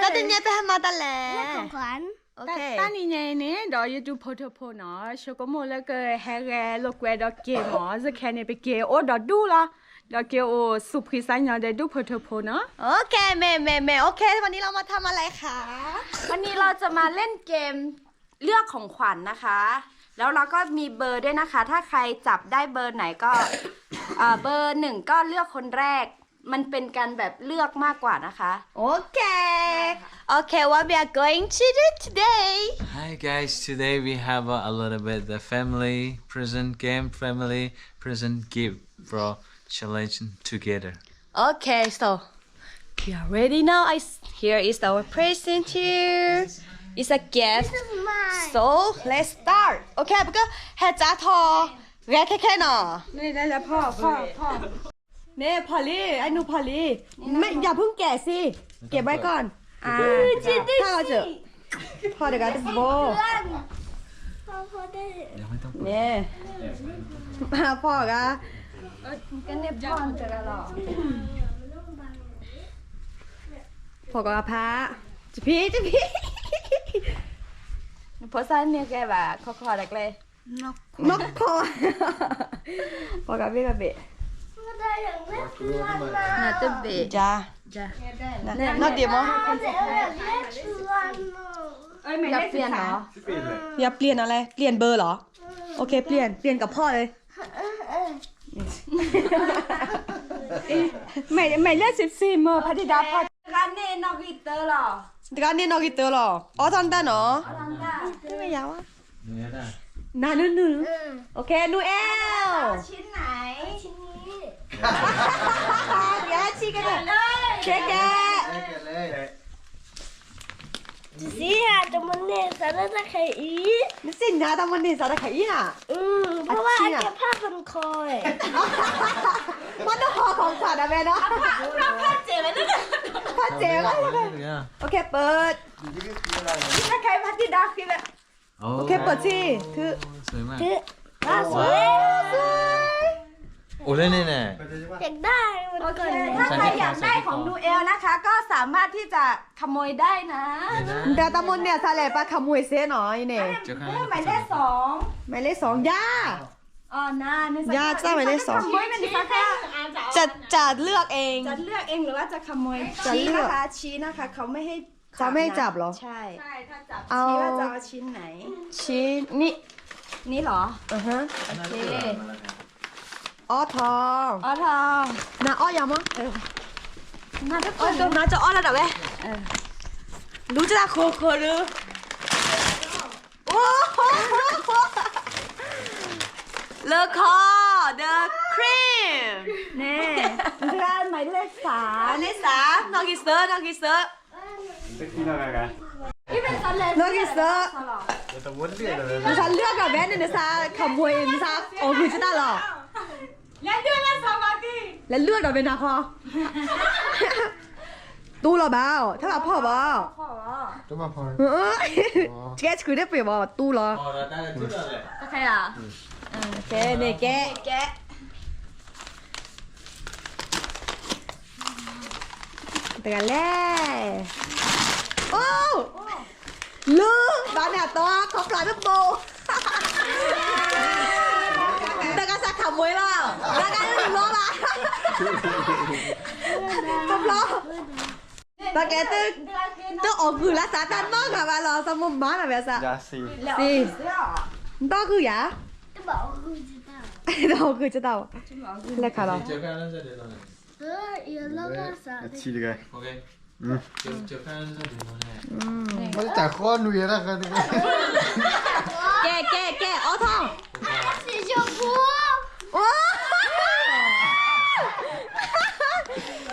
တၢ်တနံၤညါပဟဲမၤတၢ်လဲၣ်. တၢ်နံၤညါအံၤန့ၣ် ဒီးယဒူဖိထၢဖိနီၤ ဆိကမိၣ်လၢကဟဲဂဲၤလိာ်ကွဲဒီးက့ၤမး စခဲန့ၣ် ပက့ၤအိၣ်ဒီးဒူၣ်လီၤ ဒီးက့ၤအိၣ်ဆူၣ်ဖှံစၢ်ညီဒီးဒူ�ဖိထၢဖိနီၤ. โอเค မ့ၢ် မ့ၢ် မ့ၢ် โอเค วันนี้เรามาทำอะไรคะ วันนี้เราจะมาเล่นเกมเลือกของขวัญนะคะ แล้วเราก็มีเบอร์ด้วยนะคะ ถ้าใครจับได้เบอร์ไหนก็ เอ่อ เบอร์หนึ่งก็เลือกคนแรก มันเป็นการแบบเลือกมากกว่านะคะ โอเค โอเค what we are going to do today. Hi guys, today we have a, a little bit the family present game, family present gift for challenge together. Okay, so we are ready now. I, here is our present here. It's a gift. This is mine. So let's start. Okay, ပကဟဲစးထီၣ်ဂဲၤခဲခဲနီၤ န့ၣ် ဖီၣ်လံ အနူဖီၣ်လံ ไม่ อย่าเพิ่งแกะสิ เก็บไว้ก่อน อ่า ถ้าเราจะ ဖီၣ်တဂၤတဘိ န့ၣ် ဖီၣ်ဂၤ ဖီၣ်ဂၤဖး တဖံး တဖံး ဖိသၣ်န့ၣ်ဂဲၤဘၣ် ခီခီတကျဲ နီၢ်ခီ ဖီၣ်ဂၤဘ့ၣ်ဂၤဘ့ၣ် နတဘ့ၣ် ယၤ နီၢ်ဒ့မး อย่าเปลี่ยนเหรอ อย่าเปลี่ยนอะไร เปลี่ยนเบอร์เหรอ โอเค เปลี่ยน เปลี่ยนกับพ่อเลย หมายเลขสิบสี่ เมอร์ พระธิดาพ่อ တဂၤန့ၣ်နီၣ်ဂံၢ်တၢလီၤ တဂၤန့ၣ်နီၣ်ဂံၢ်တၢလီၤ အီထီၣ်တၢ်နီၤ အီထီၣ်တၢ် မ့ၢ်ယၤဝဲ နၤနုနု โอเค နူအဲလ် ชิ้นไหน ชิ้นนี้ တဂၤဆံကဲ ကဲကဲ จะสิหาตะมันเนี่ยสารตะไคร้อี နစံၣ်ညါတၢ်မ့ၢ်န့ၢ်စးတၢ်ခါအံၤဧါ อืม เพราะว่าอันเก็บผ้าพันคอ မ့ၢ်နဟီၣ်ของขวัญ အဝဲနီၤ ผ้าเจ๋งเลย ผ้าเจ๋งเลย โอเค เปิด ผ้าเจ๋งเลย โอเค เปิดสิ คือ สวยมาก คือ โอ้เล่นนี่แน่ อยากได้มันก่อน ถ้าใครอยากได้ของดูเอลนะคะ ก็สามารถที่จะขโมยได้นะ ဒီးတၢ်မ့ၢ်န့ၢ်စးလဲၣ် ပှၤခမွေစ့နီၤ အံၤန့ၣ် หมายเลขสอง หมายเลขสอง ယၤ อ๋อนะ ယၤစး หมายเลขสอง จะจะเลือกเอง จะเลือกเองหรือว่าจะขโมย จะเลือก ชี้นะคะ ชี้นะคะ เขาไม่ให้ เขาไม่ให้จับเหรอ ใช่ เอา ชี้ว่าจะเอาชิ้นไหน ชิ้นนี้ นี่เหรอ อือฮะ โอเค အီထီၣ် အီထီၣ် နၤအီၣ်ယၤမး နၤတအိၣ် နၤကအီၣ်လၢဒၣ်ဝဲ လူတၢ်ခိခိဒု အိ လၢခီ the cream န့ၣ် မ့ၢ်လၢစး လၢစး နီၢ်ကံစၢ နီၢ်ကံစၢ နီၢ်ကံစၢ နစးလၢကဘဲန့ၣ် နစးခမွေ နစးအီၣ်ဂုာ်ကတၢ်လီၤ လဲၤလွံၢ်ဒီးဘဲနၤခီ တူၢ်လီၤဘၣ် ထီၣ်လီၤဖီၣ်ဘၣ် ကဲဆှုတပ့ၤဘၣ် တူၢ်လီၤ ကဲန့ၣ်ကဲ တဂၤလဲၣ် အိ လၢ ဘၣ်န့ၣ်အတီ ခီဖျိတဘိ တဂၤစးခးမွဲလီၤ တဂၤလီၤဘၣ် ခီဖျိ တၢ်ကဲ တအီၣ်ဂုာ်လၢစးတၢ်နီတဂၤဘၣ်လီၤ စးမိၢ်မၤနၤဝဲစး စံ နတအီၣ်ဂုာ်ယၤ တအီၣ်ဂုာ်ကတၢ် လဲၤခးလီၤ အထံတဂၤ မ့ၢ်တၢ်ဃီနွံရတၢ်ဃီတဂၤ ကဲကဲကဲ အီထီၣ် สีชมพู အိ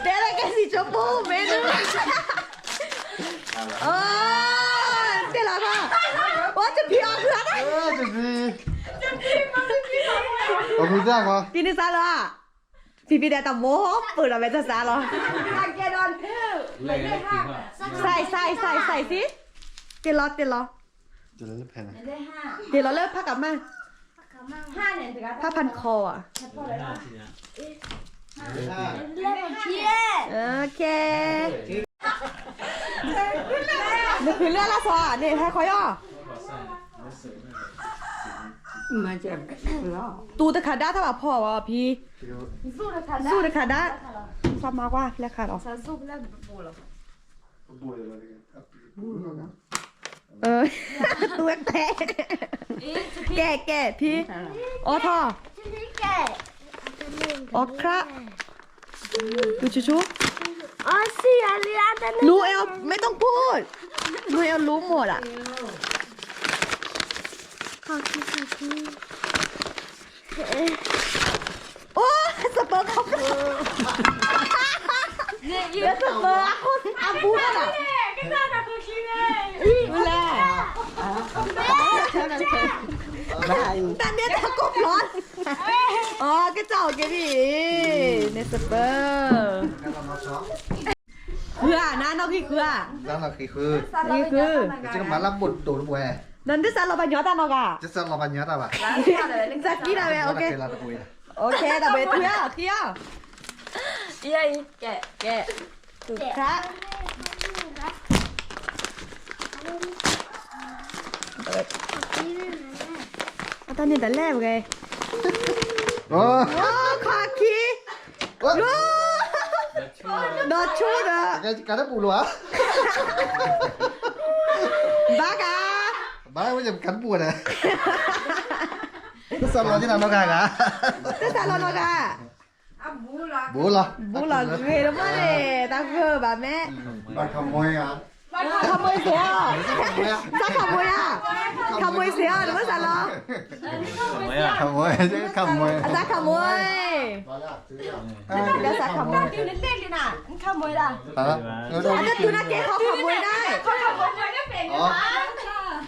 တဲလၢကဲ สีชมพู မ့ၢ် အိ တဲလီၤဘၣ် အိ တဖံးအီၣ်ဃုာ်အီၤ တဖံး အီၣ်ဃုာ်တၢ်ဃီ ဖံးန့ၢ်စါလီၤ ဖံးဖံးဒဲးတၢ်မိၢ်ပၢၢ်ဒီးဝဲတၢ်စါလီၤ ใส่ใส่ใส่ใส่สิ တ့ၢ်လီၤတ့ၢ်လီၤ တ့ၢ်လီၤလၢဖးကမၣ် ผ้าพันคอ อ่ะ โอเค နဃုလၢလၢစီၤန့ၣ် ဟဲခီယီၤ, တူၢ်တခါဒါ တၢ်ဘၣ်ဖီၣ်ဝဲဖံ, တူၢ်တခါဒါ, သးမၤကွၢ်ဖျဲၣ်ခါလီၤ, တူၢ်တဲ, ကဲကဲဖံ, အိးထီၣ်, အိးခရၣ်, တူၢ်ဆူၣ်ဆူၣ်, အီစံအလံအတန့ၣ်, နူအဲ ไม่ต้องพูด, နူအဲ รู้หมดอะ, အိၣ် စပၢၤခီဖျိ, စပၢၤအခိၣ်အဘူးကလၢ, လဲၣ်, တၢ်န့ၣ်တၢ်ကိၢ်ဖျီ, အကစၢ်အိၣ်က့ၤဒ်အံၤ, န့ၣ်စပၢၤ ဃုဧါ, နနီၢ်ခံဃုဧါ, နနီၢ်ခံဃု, ခံဃု, ကမၤလၢဘိၣ်ဒိၣ်တပှဲၤ, နဒ်စးလီၤပှၤညီတၢ်နီၢ်ဂၤ, ဒ်စးလီၤပှၤညီတၢ်ဘၣ်, စးကံတၢ်ဝဲ, အိၣ်က့ၤ, အိၣ်က့ၤ, တၢ်ဘှံးထူဧါ, ခံဧါ, ကဲ, ကဲ, တူၢ်ခါ အတၢ်န့ၣ်တလဲၣ်ဝဲ, ခီခံ, ဒီးဆူဒီး, ကနပူၤလီၤဧါ, ဘၣ်ကါ, ဘၣ်ဝဲကနပူၤန့ၣ်, တစးလီၤကနီၢ်ဂၤဂၤ, တစးလီၤနီၢ်ဂၤ, ဘူးလီၤ, ဘူးလီၤဂ့ၤတမီၢ်န့ၣ်, တၢ်ဂၢၢ်ဘၣ်မ့ၢ်, ခမွေးစ့ၢ်ဧါ, တၢ်ခမွေးဧါ, ခမွေးစ့ၢ်ဧါ, တမ့ၢ်စးလီၤ, ခမွေး, ခမွေး, အတၢ်ခမွေး, တၢ်ခမွေး, အတၢ်တူၢ်နကဲခီခမွေးဒၣ်,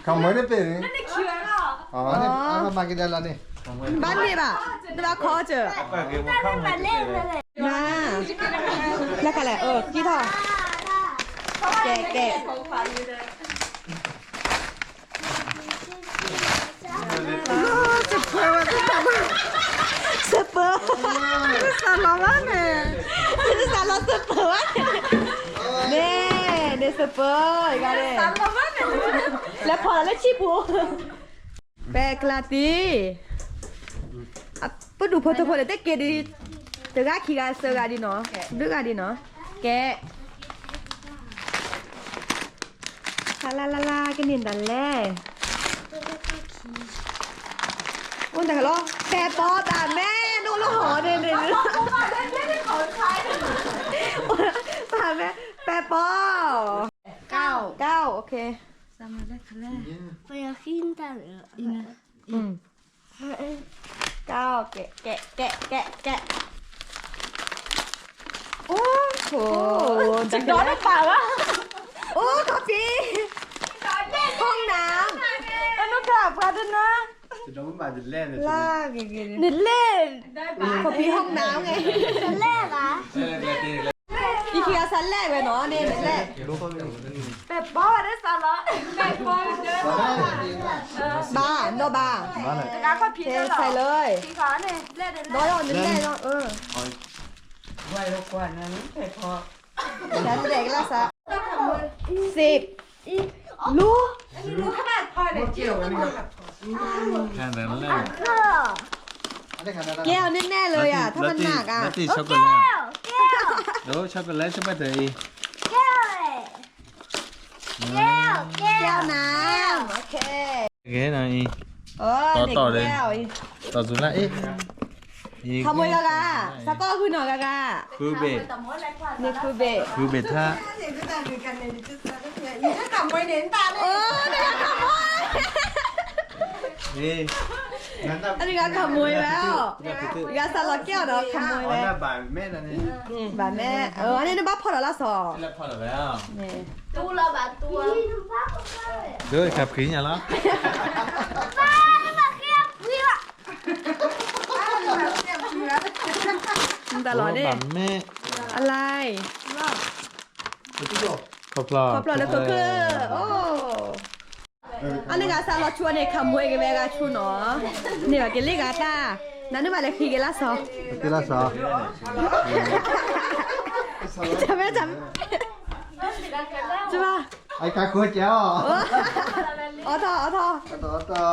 ခမွေးန့ၣ်ပ့ၢ်န့ၣ်, မၤက့ၤဒဲးလီၤန့ၣ်, ဘၣ်န့ၢ်ဘၣ်, နဘၣ်ခီစၢၤ မၤ, လၢခါလဲၣ်, အၢ ကံထီၣ်, ကဲကဲ, စပၢၤ, စပၢၤ, စးလီၤဘၣ်န့ၣ်, စးလီၤစပၢၤဘၣ်န့ၣ်, န့ၣ်, န့ၣ်စပၢၤ, လဲၤဖီၣ်လီၤလၢဆံပူၤ ပဲကျါတံၢ်, ပဒူၣ်ဖိထၢဖိန့ၣ် တက့ၤဒံး, တဂၤခံဂၤသၢဂၤဒံးနီၤ, ဘျုးဂၤဒံးနီၤ, ကဲ, လါလါလါလါ ကန့ၢ်တၢ်လဲၣ်, အိၣ်တၢ်လီၤ, ပဲာ်ပီဘၣ်မ့ၢ် နအိၣ်လၢဟီၣ်န့ၣ်န့ၣ်, ဘၣ်မ့ၢ် ပဲာ်ပီ, ကၢ်, ကၢ်, အိၣ်ခ့ ပယီၤဃံတၢ်လၢ, ကဲ, ကဲ, ကဲ, ကဲ, ကဲ, အိၣ်ခိး, တဒီတပာ်ဘၣ်, အိၣ်ခိးဖံ, ห้องน้ำ, အနီၢ်ကပှၤတနါ, နလဲၣ်, ခိးဖံ ห้องน้ำ န့ၣ်, လဲၣ်ဘၣ် အံၤခံဂၤစးလဲၣ်ဝဲနီၤန့ၣ် နလဲၣ်, ပဲာ်ပီဝဲဒၣ်စးလီၤ, ပဲာ်ပီ, ဘၣ်, ဒီးဘၣ်, တဂၤခီၣ်ဖံးလီၤ, ဒီးနလဲၣ်, တၢ်တဲကလၢစး, စံး, လူ, ကဲအီၤနဲၣ်နဲၣ်လၢယၤ ထီၣ်ပနၢ်ကါ, လၢတံၢ် chocolate, chocolate ဆၢဘၣ်တၢ်အံၤ, ကဲ, ကဲ, ကဲနၤ, ကဲနၤအံၤ, တီတီဒီး, တီစူၤလၢအံၤ, ခမွဲဂၤဂၤ, စးကီၢ်ဃုနီၤဂၤဂၤ, ဃုဘ့ၣ်, န့ၣ်ဃုဘ့ၣ်, ဃုဘ့ၣ်ထါ, အိၣ်, အန့ၣ်ဂၤခမွဲဝဲအီၤ, ဂၤစးလီၤကဲအီၤဒီးခမွဲဝဲ, ဘၣ်မ့ၢ်, အန့ၣ်နဘၣ်ဖီၣ်လီၤလၢစီၤ, ဒ်ခါဖှံညါလီၤ, တၢ်လီၤန့ၣ်, အလၢ်, ခီဖျိ, ခီဖျိလၢကကၢၢ်, အိၣ် အန့ၣ်ဂၤစးလီၤဆူန့ၣ် ခမွဲက့ၤဝဲဂၤဆူနီၤ, န့ၢ်ဘၣ်က့ၤလံဂၤတၢ်, နန့ၢ်ဘၣ်လဲၤဃံက့ၤလၢစီၤ, က့ၤလၢစီၤ, တမ့ၢ်တမ့ၢ်, ကဘၣ် ไอ้ข้าโคตรเจ้า အိၣ်ထီၣ် အိၣ်ထီၣ် ต่อต่อ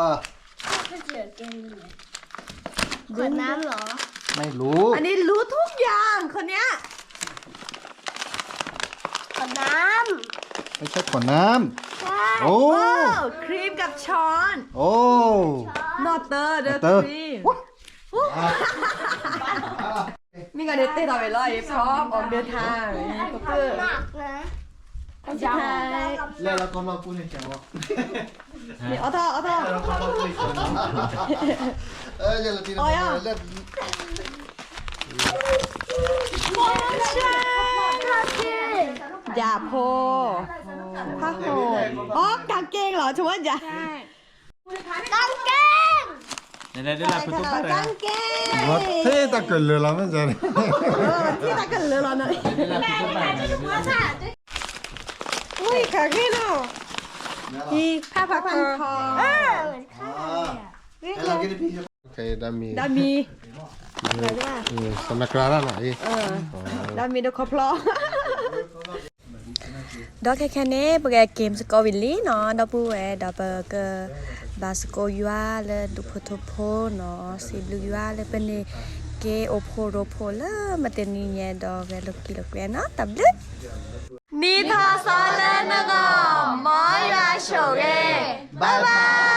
ขวดน้ำเหรอ ไม่รู้ อันนี้รู้ทุกอย่างคนเนี้ย ขวดน้ำ ไม่ใช่ขวดน้ำ ใช่ โอ้ โอ้ ครีมกับช้อน โอ้ นอเตอร์เดอะ นอเตอร์ ครีม မ့ၢ်ကဒီးတဲထီၣ်ဝဲလီၤ พร้อมออกเดินทาง หนักนะ อันสุดท้าย แล้วเราก็มาพูดในแถว นี่ အိၣ်ထီၣ် အိၣ်ထီၣ် เอออย่าละทีนะ เอายัง เลิก อย่าโพ ผ้าห่ม อ๋อ กางเกงเหรอ ถือว่าอย่า กางเกง နလဲၤဒၢလၢဖုသူပၢ်တဂၤ กางเกง ဘၣ်ထံၣ်တၢ်ကလၢာ်လီၤ မ့ၢ်စ့ၢ် เออ ที่ตะกะเหลือเราเนาะ နလဲၤဒၢလၢဖုသူပၢ်တဂၤ อุ้ย ขาเก้เนาะ อีผ้าพันคอ เออ โอเค ดามี ดามี อืม สำนักกลางนั่นน่ะ เออ อ๋อ ดามีเดี๋ยวขอพลอ ဒီးခဲခဲန့ၣ် ပကက့ၤစကိးဝံၤလံနီၤ ဒီပုၢ်ဝဲၢ် ဒီးပကဘၣ်စကိးယွၤလၢဒူၣ်ဖိထၢဖိနီၤ စံးဘျုးယွၤလၢပန့ၢ်က့ၤအိၣ်ဖှိၣ်ရိဖှိၣ်လၢမုၢ်တနံၤညါဒီး ဂဲၤလိာ်က့ၤလိာ်ကွဲနီၤ တၢ်ဘျုး နံၣ်ထီၣ်သီလၢနဂီၢ် မ်ယွၤဆိၣ်ဂ့ၤ bye bye